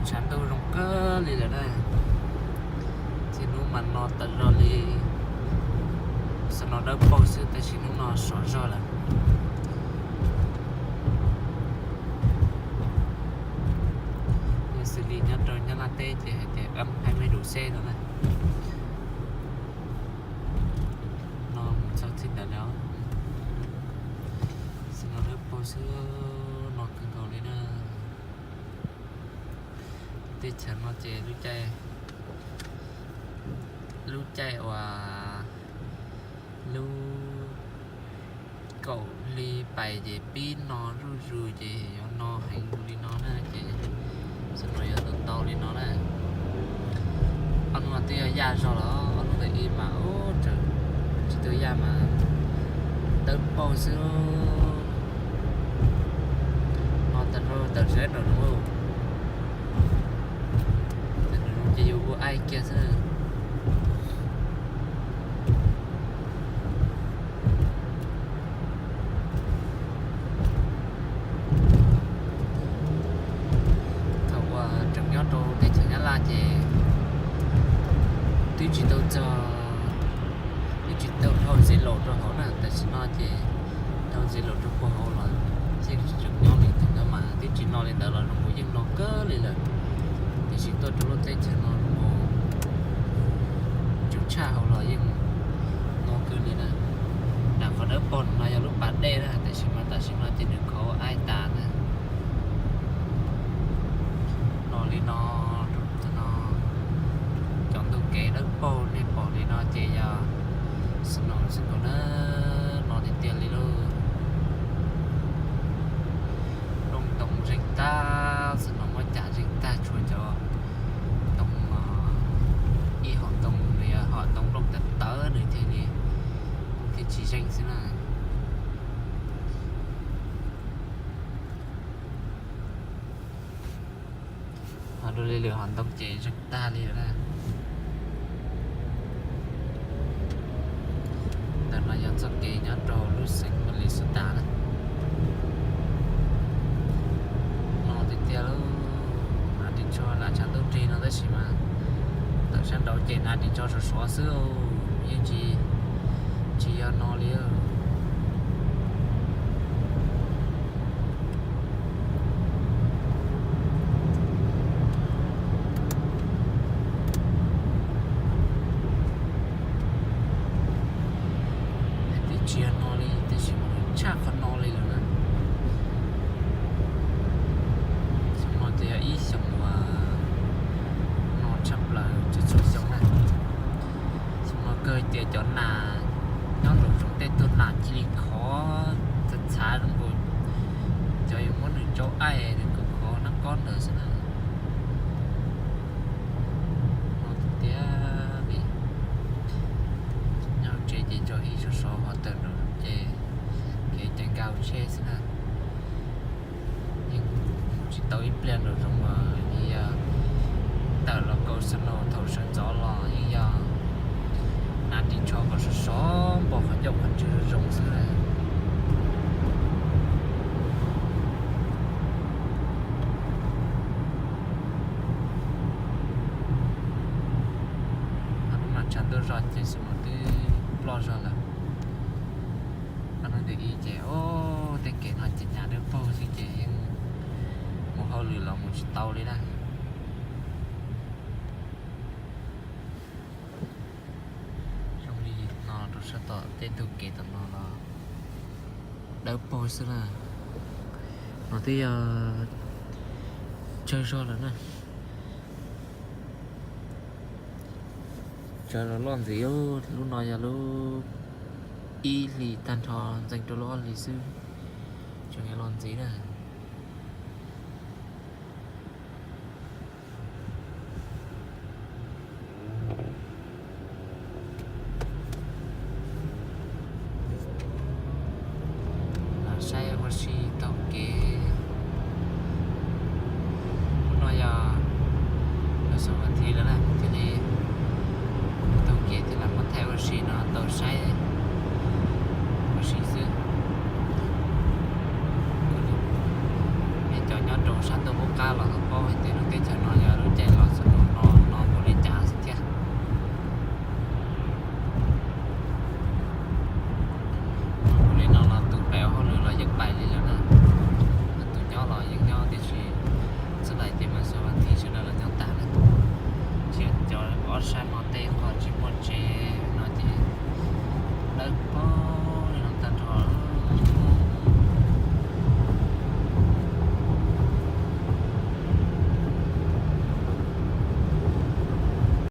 Tshav ntuj zoo kawg li lawm na. Txij hnub mas no tawm zog li, xav no dawb paug xwb tab sis hnub no sov zog lawm. Xws li nyob rau Nyab Laj teb ces hais tias ấm hai mươi độ C no na. No mus txog txij ntawd lawm, xav no dawb paug xwb, no kawg nkaus li na. Teb chaws no ces lub caij, lub caij uas lub kaum hli pais ces pib no zuj zus ces yuav no heev li no na ces xav no yuav tau ntau li no na. Ob hnub twb yog yaj zog los ob hnub ntawm ib mas ub tsis tau yaj mas dawb paug xwb. No tawm rau tawm sab nraum no, ces yus ua aib kiag xwb. Thaum uas tseem nyob rau teb chaws Nyab Laj ces twb tsis tau txog, twb tsis tau dhau zelo rau hauv na, tam sim no ces dhau zelo rau puag hauv los yeej tseem nyob li ntawd mas twb tsis no li ntawd los zoo nkaus yeej no kawg li lawm. Tiam sis tuaj rau lub teb chaws no zoo nkaus tseem tshaj hauv los yeej no kawg li na. Nram qhov dawb paug no yog lub pas dej na, tiam sis mas tam sim no ces nws khov aib tas na. No li no, no, cov ntug kev dawb paug nej pom li no ces yog snow xwb nkaus na, no tiag tiag li lauj. Rooj ntoo zeeg tag, snow muab cam zeeg tag, tshuav cov ntoo, ib hom ntoo, hom ntoo nplooj tawv tawv nws thiaj li, thiaj tsis zeeg xwb na. Ho dua li lwm hom ntoo ces zeeg tag li lawm na. Ntawm no yog txoj kev nyob rau lub xeev Minnesota na. No tiag tiag lauj, hnav ris tsho lam tshav ntuj nrig no tab sis mas tawm sab nraud ces hnav ris tsho sov sov xwb, yeej tsis, tsis yog no li. Twb tsis yog no li tab sis mas tshaj qhov no li lawm na. Xyoo no ces yog ib xyoos uas no tshaj plaws txhua txhua xyoo na. Xyoo no kawg tias cov nas nyob nraum zoov tej tug nas cia li khov txhav txhav zoo nkaus cov yuav muab nws tsau aib nws khov khov nab kob ntawd xwb na. No tiag tiag li. Nyob tsev ces tso ib sov sov ho tawm nraum zoov ces kev cai nkag tsheb xwb na. Yeej mus tsis tau ib pliag nraum zoov mas yeej yog tawm los kaus snow thaum sawv ntxov los yeej yog hnav ris tsho kom sov sov npaum qhov ncauj qhov ntswg zoo xwb na. Ob hnub no tshav ntuj zog ces snow twb ploj zog lawm. Ob hnub ntawm ib ces ub tej kev no ces nyab dawb paug xwb ces yeej mus hauj lwm los mus tsis tau li na. Zoo li no rau sab tom tej ntug kev tom no los dawb paug xwb na. No twb yog tsawg zog lawm na. Tsawg los loj ntxiv, lub no yog lub ib hlis tag nrho ntxeev rau lub ob hlis xwb, tseem loj ntxiv na. Lam saib ua si taug kev. Hnub no yog lub xyoo vas thiv lawm na, thiaj li taug kev thiaj lam muab thaij ua si no tau saib ua si xwb. Kuv tus Sab ntuj qub qab los tau paub hais tias lub teb chaws no yog lub caij los txog ntua no